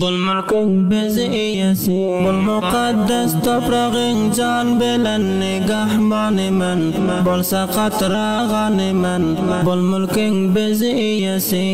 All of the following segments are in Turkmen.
Bul mülküň biz eýesi. Bul mukaddes topragyň jan bilen nigahbany men, Bolsa katra gany men. Bul mülküň biz eýesi,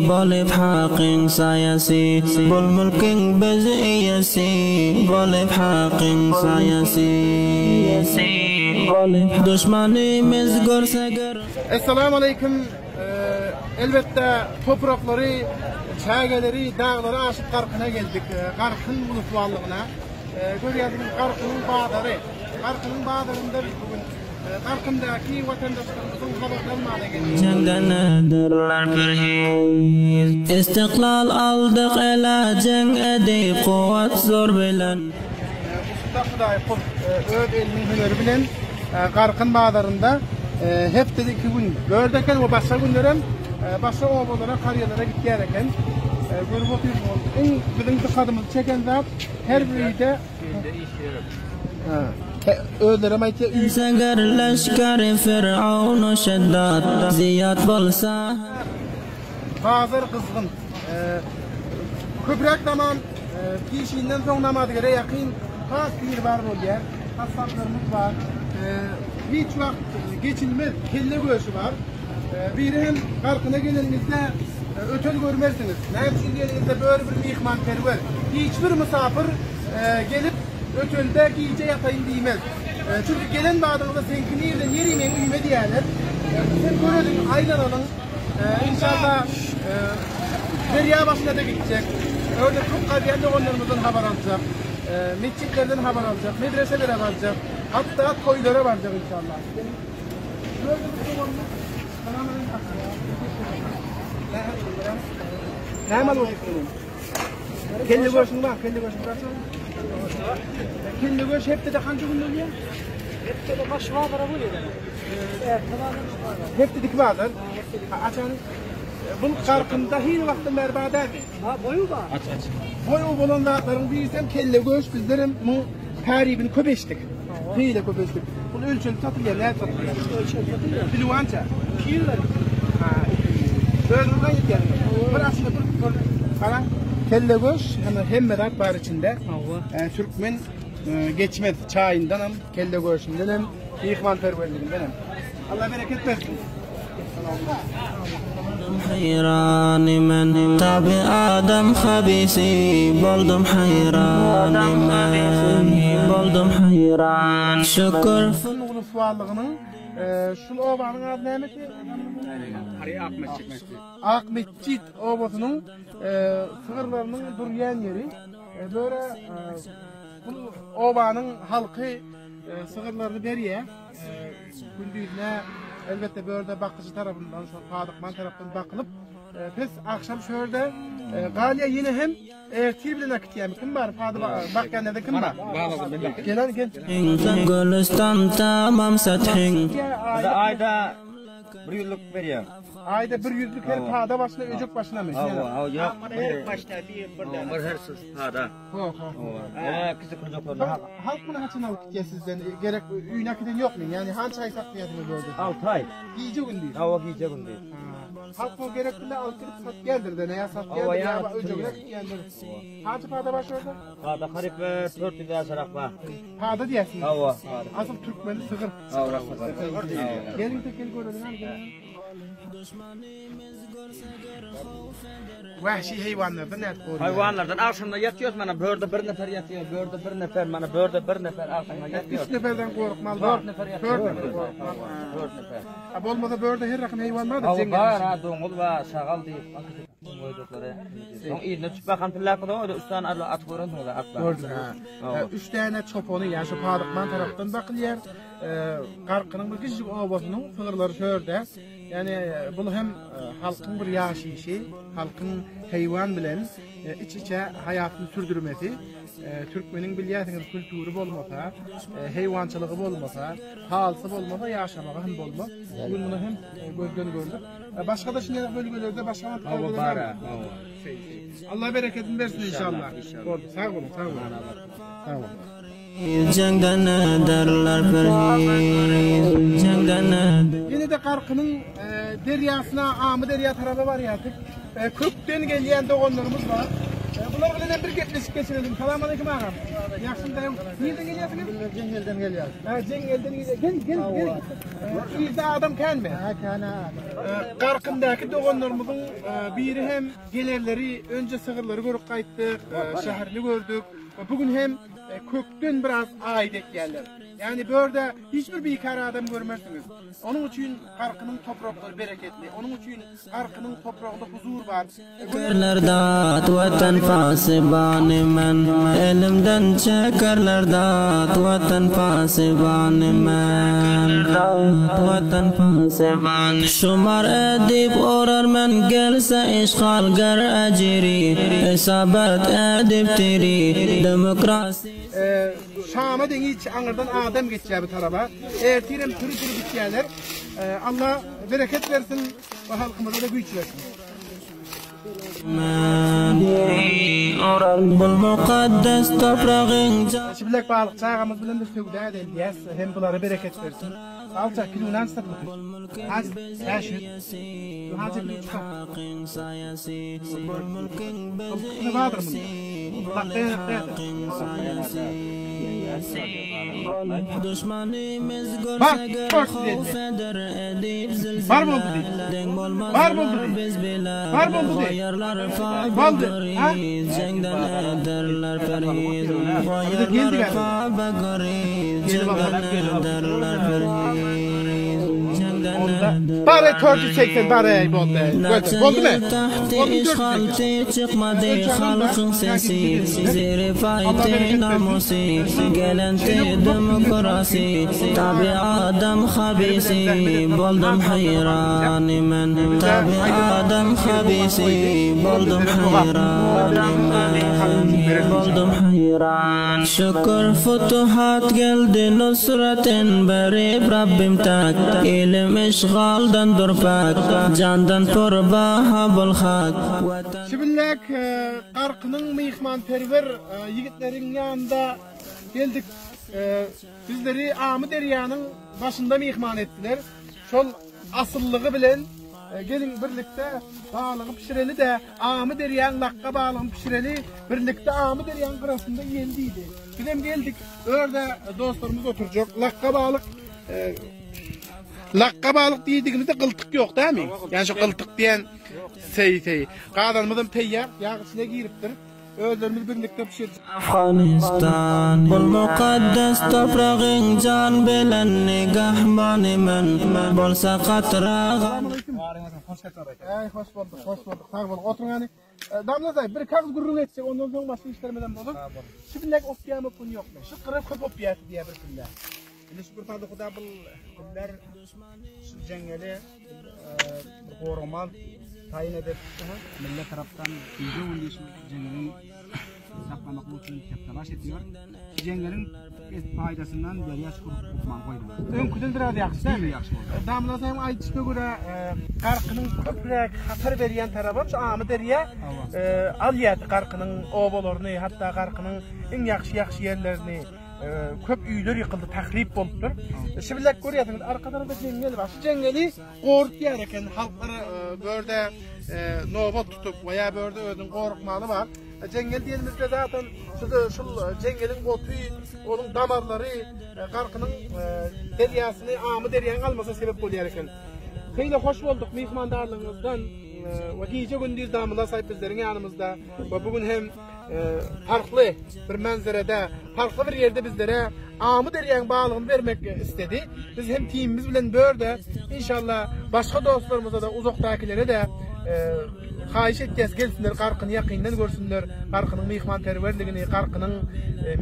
Bolyp Hakyň saýasy. Bul mülküň biz eýesi, Bolyp Hakyň saýasy. Duşmanymyz görse ger. Essalamu aleýkum. Elbetde topraklary, çägeleri, daglary aşyp Garkyna geldik. Garkyn ulusballygyna. Görýärsiňiz Garkynyň bazary. Garkynyň bazarynda biz bu gün Garkyndaky watandaşlarymyzyň habaryny almana geldik. Jeňden ederler perhiz. Istiklal aldyk ele jeň edip kuwwat zor bilen. Usta Hudaýkul öz eliniň hüneri bilen Garkyn bazarynda hepdede iki gün börde eken we başga günlerem başga obalara, karýalara gitýär eken. Görüp otyrsyňyz, iň biziň dykadymyzy çeken zat her bir öýde özlerem aýtýar, öý. Seger leşgeri Firawnu şeddat zyýat bolsa. Bazar gyzgyn. Köpräk zaman Pişinden soň namazgere ýakyn has ir bar bolýar. Hassaplarymyz bar. Hiç wagt geçilmez kelle göşi bar. Biri hem Garkyna geleniňizde ötel görmersiňiz. Näme üçin diýeniňizde böri bir myhmanperwer. Hiç bir mysapyr gelip ötelde gije ýataýyn diýmez. Çünki gelen badyňyzda seňki nirden ýeri meň öýüme diýerler. Biz hem göreliň, aýlanalyň. Inşallah derýa başyna-da gitjek. Orada köp gazýan doganlarymyzdan habar aljak. Metjitlerden habar aljak, medreselere barjak, hatda toýlara barjak inşallah. Näme alyp Kelle göşüň bar, kelle göşüň bar. Kelle göş hepdede hangi gün bolýar? Hepdede baş bazara bolýar. Hepdediki bazar. Açan bu garkynda hil wagtdan bäri bar dälmi? Ha, boýu bar. Aç aç. Boýu bolan zatlaryň birisi hem kelle göş bizler hem muň tarifini köp eşitdik. Hile köp eşitdik. Bu ölçelip satylýar, nädip satylýar? Ölçelip satylýar. Kilo ança? 200 lira. Ha. Özüňiz aýtýaňyz. Bir aslynda bir garaň kelle göş hem hemme zat bar içinde. Hawa. Türkmen geçmez çaýyndan hem, kelle göşünden hem, myhmanperwerliginden hem. Allah bereket bersin. Haýran men tabi adam habisi boldum haýran men boldum haýran şükür. Ulus barlygynyň şul obanyň ady nämesi? Ak Metjit. Ak Metjit obasynyň sygyrlarynyň durýan ýeri. Böyle bu obanyň halky sygyrlaryny berýär. Gündizine elbetde bu ýerde bakyjy tarapyndan, şol Sadykman tarapdan bakylyp, pes agşam şu ýerde galýar. Ýene hem ertir bilen akitýärmi? Kim bar? Pady bakýan kim bar? Gel gel. Gülüstan tamam sathyň. Aýda bir ýüzlük berýär. Aýda bir ýüzlük her pada başyna, öjek başynamy? Hawa, hawa, ýok. Her başda bir bir her pada. Ha, ha. Ha, kiçi köjeklerine Halk, halk muny haçan alyp gitýär sizden? Gerek öýüne äkiden ýokmy? Ýani hança aý saklaýarsyňyz orada? 6 aý. Gije gündüz. Hawa, gije gündüz. Halk bu gerek bile alyp gidip satýandyr da, näýä satýandyr, Hawa, ýa ýa öjegine gitýändir. Hança pada baş orada? Pada haryp 400 aşarak bar. Pada diýersiňiz. Hawa. Asyl türkmeni sygyr. Hawa, sygyr. Geliň tek göreliň hany geliň. Wahşy heýwanlardan nädip gorýar? Haýwanlardan agşamda ýatýarys mana börde bir nefer ýatýar, börde bir nefer, mana börde bir nefer agşamda ýatýar. Üç neferden gorkmaly bar. Dört nefer ýatýar. Dört nefer gorkmaly. Dört nefer. Ha bolmasa börde her rakam heýwan bardyr. Hawa bar, ha doňuz bar, şagal diýip. Goýduklary. Soň yzyna düşüp bakan pillap da üç tane at görensiňiz at bar. Gördüm ha. Üç tane çopany ýa şu Padykman tarapdan bakylýar. Garkynyň bir kiçijik obasynyň sygyrlary şörde. Ýani bu hem halkyň bir ýaşaýşy, halkyň heýwan bilen iç-içe haýatyny sürdürmesi. Türkmeniň bilýärsiňiz kultury bolmasa, heýwançylygy bolmasa, halsy bolmasa ýaşamagy hem bolmaz. Bugün muny hem gözden gördük. Başga da şeýle bölgelerde başga Hawa bar. Allah bereketini bersin inşallah. Boldy. Sag boluň, sag boluň. Sag boluň. Jeňden ederler perhiz. Jeňden Ýene de Garkynyň derýasyna, Amy derýa tarapa barýardyk. Kökden gelýän doganlarymyz bar. Bular bilen hem. bilen bir gepleşik geçirelim. Salam aleyküm agam. Ýagşymy daýym. Nirden gelýärsiňiz? Jeňňelden gelýäris. Ha, jeňňelden gelýär. Gel, gel, gel. Ilde adam känmi? Ha, kän adam. Garkyndaky doganlarymyzyň biri hem gelerleri önce sygyrlary görüp gaýtdyk, şäherini gördük. Bu gün hem kökden biraz aýt etýärler. Ýagny bu ýerde hiç bir bikar adam görmersiňiz. Onuň üçin Garkynyň topraklary bereketli. Onuň üçin Garkynyň topragynda huzur bar. Çekerler dat Watan pasybany men Elimden çekerler dat Watan pasybany men Watan pasybany Şumar edip orar men Gelse işgalger ejiri Isabat edip diri Demokrasi Şama deňiç aňyrdan adam geçýär bu taraba. Ertirem süri-süri gitýärler. Allah bereket bersin we halkymyza-da güýç bersin. Bul mukaddes topragyň Çibilek balyk çagamyz bilen biz söwda edeli diýäs. Hem bulara bereket bersin. Alça kilo näçe satyldy? Has 500. Hança kilo çykar? Ne bardyr munda? Bar, 450. Bar boldy diý. Bar boldy diý. Bar boldy diý. Boldy. Ha? Bize geldik hadi. Onda bar 480 bar ey boldy. Boldy. Boldy mı? Boldy 480. Çykmady halkyň sesi Zeri paýty namusy Gelenti demokrasy Tabi adam habisi Boldum haýrany men Tabi adam habisi Boldum haýrany men Boldum haýran Şükür futuhat geldi nusratyn berip Rabbim täk Ilim işgaldan dur päk Jandan purbaha bul hak Watan Şibillek Garkynyň myhmanperwer ýigitleriň ýanynda geldik. Bizleri Amyderýanyň başynda myhman etdiler. Şol asyllygy bilen geliň birlikde balygy pişireli-de, Amyderýaň lakga balygyny pişireli, birlikde Amyderýaň gyrasynda iýeli diýdi. Bizem geldik. Örde dostlarymyz oturjak. Lakga balyk Lakga balyk diýdigimizde gyltyk ýok dämi? Ýani şu gyltyk diýen Seý seý. Gazanymyzam teýýar, ýag içine giripdir. Özlerimiz birlikde pişirjek. Afganistan Bul mukaddes topragyň jan bilen nigahbany men Bolsa katra Salamaleýkim. Äý hoş bolduk, hoş bolduk. Sag boluň. Oturyň hany. Damla daýy, bir kagyz gürrüň etsek, ondan soň başga işlerimizem bolar. Şu billek opýamy, pun ýokmy? Şu gyra köp opýasy diýýär bir pille. Indi şükür fazly Huda bul piller şu jeňňeli bir goramal taýyn edip millet tarapdan gije gündiz şu jeňňeliň saklamak üçin talaş ediyor. Şu jeňňeliň paýdasyndan derýa çukur gurman goýdular. Öňküden biraz ýagşy dälmi? Ýagşy boldy. Damla sen aýdyşyna görä Garkynyň köpräk hasar berýän tarabam şu Amyderýa alýardy Garkynyň obalaryny, hatda Garkynyň iň ýagşy-ýagşy ýerlerini. Köp öýler ýykyldy, tahryp bolupdyr. Şibilek görýärsiňiz, arka tarapda jeňňel bar. Şu jeňňeli gorutýar eken halklar bu ýerde nobat tutup we ýa bu ýerde özüniň gorukmaly bar. Jeňňel diýenimizde zaten şu şul jeňňeliň oty, onuň damarlary Garkynyň derýasyny, Amy derýanyň almasyna sebäp bolýar eken. Heýle hoş bolduk myhmandarlygyňyzdan we gije-gündiz damyla saýyp bizleriň ýanymyzda we bu gün hem parhly bir manzarada, parhly bir ýerde bizlere Amy derýaň balygyny bermek istedi. Biz hem timimiz bilen bu ýerde inşallah başga dostlarymyza-da, uzakdakilere-de haýyş etýäs, gelsinler, Garkyny ýakyndan görsünler, Garkynyň myhmanperwerligini, Garkynyň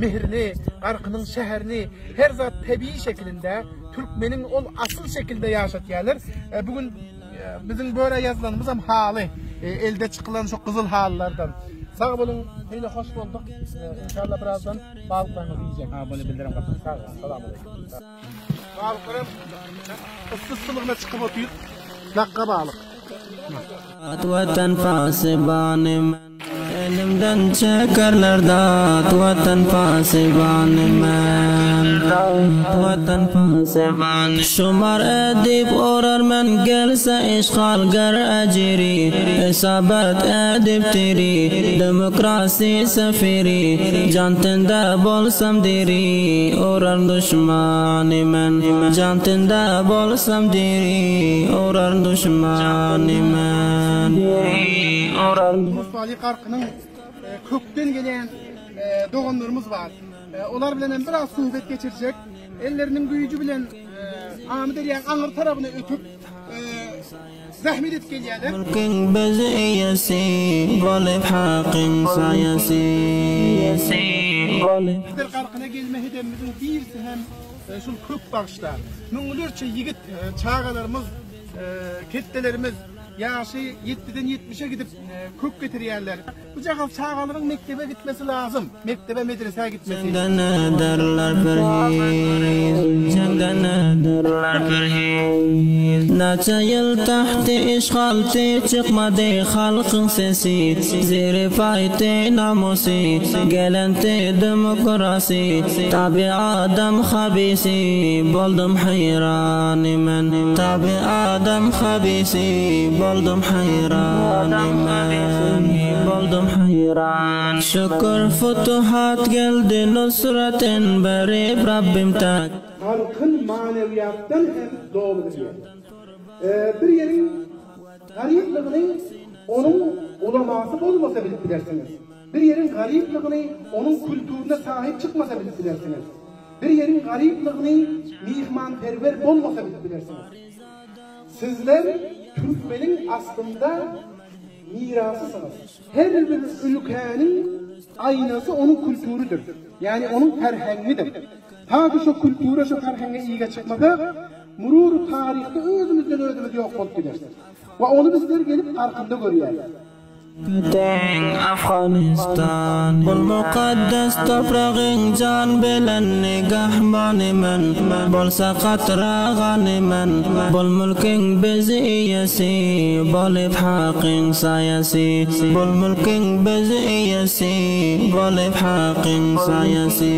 mehrini, Garkynyň şäherini, her zat tebigy şekilinde, türkmeniň ol asyl şekilde ýaşatýarlar. Bu gün Biziň böre ýazylanymyzam haly. Elde çykylan şu gyzyl halylardan. Sag boluň, heýle hoş bolduk. Inşallah birazdan balyklaryňyzy iýjek. Ha, muny bildirem gapyň. Sag boluň, salam aleýkum. Balyklaram yssy-yssylygyna çykyp otyr. Lakga balyk. Watan pasybany men. Elimden çekerler dat Watan pasybany men Watan pasybany Şumar edip orar men Gelse işgalger ejiri Isabat edip diri Demokrasi sefiri Can tende bolsam diri Orar düşmany men Can tende bolsam diri Orar düşmany men Orar Mustaly Garkynyň kökden gelýän doganlarymyz bar. Olar bilen hem biraz söhbet geçirjek. Elleriniň güýji bilen Amyderýaň aňyr tarapyna ötüp, zähmet edip gelýärler. Mülküň biz eýesi bolup hakyň saýasy bolup. Bizler Garkyna gelme hedemimiziň birisi hem şul kök bagşda. Müňlerçe ýigit, çagalarymyz, ketdelerimiz ýaşy ýetdiden ýetmişe gidip kök getirýärler. Bu jagaz çagalaryň mekdebe gitmesi lazym. Mekdebe medresä gitmesi. Jeňden ederler perhiz, jeňden ederler perhiz. Näçe ýyl tahty işgalty çykmady halkyň sesi, Zeri paýty namusy, gelenti demokrasy, Tabi adam habisi, boldum haýrany men, Tabi adam habisi, boldum haýrany men, boldum haýran. Şükür futuhat geldi nusratyn berip Rabbim tak. Halkyn manewiyatdan hem doly bilýär. Bir ýeriň garyplygyny onuň ulamasy bolmasa bilip bilersiňiz. Bir ýeriň garyplygyny onuň kulturyna sahyp çykmasa bilip bilersiňiz. Bir ýeriň garyplygyny myhmanperwer bolmasa bilip bilersiňiz. Sizler türkmeniň aslynda mirasysyňyz. Her bir ülkäniň aýnasy onuň kulturydyr. Ýagny onuň ferhengidir. Ta ki şo kultura şo ferhenge ige çykmasa, murur taryhda özümizden özümiz ýok bolup gideris. We ony bizler gelip arkynda görýäris. Deň Afganistan Bul mukaddes topragyň jan bilen nigahbany men Bolsa katra gany men Bul mülküň biz eýesi Bolyp hakyň saýasy Bul mülküň biz eýesi Bolyp hakyň saýasy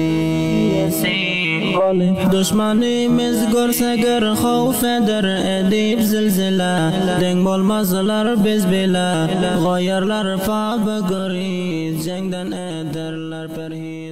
Duşmanymyz görse gör howf eder edip zilzile Deň bolmazlar biz bile Goýarlar paby göriz Jeňden ederler perhiz.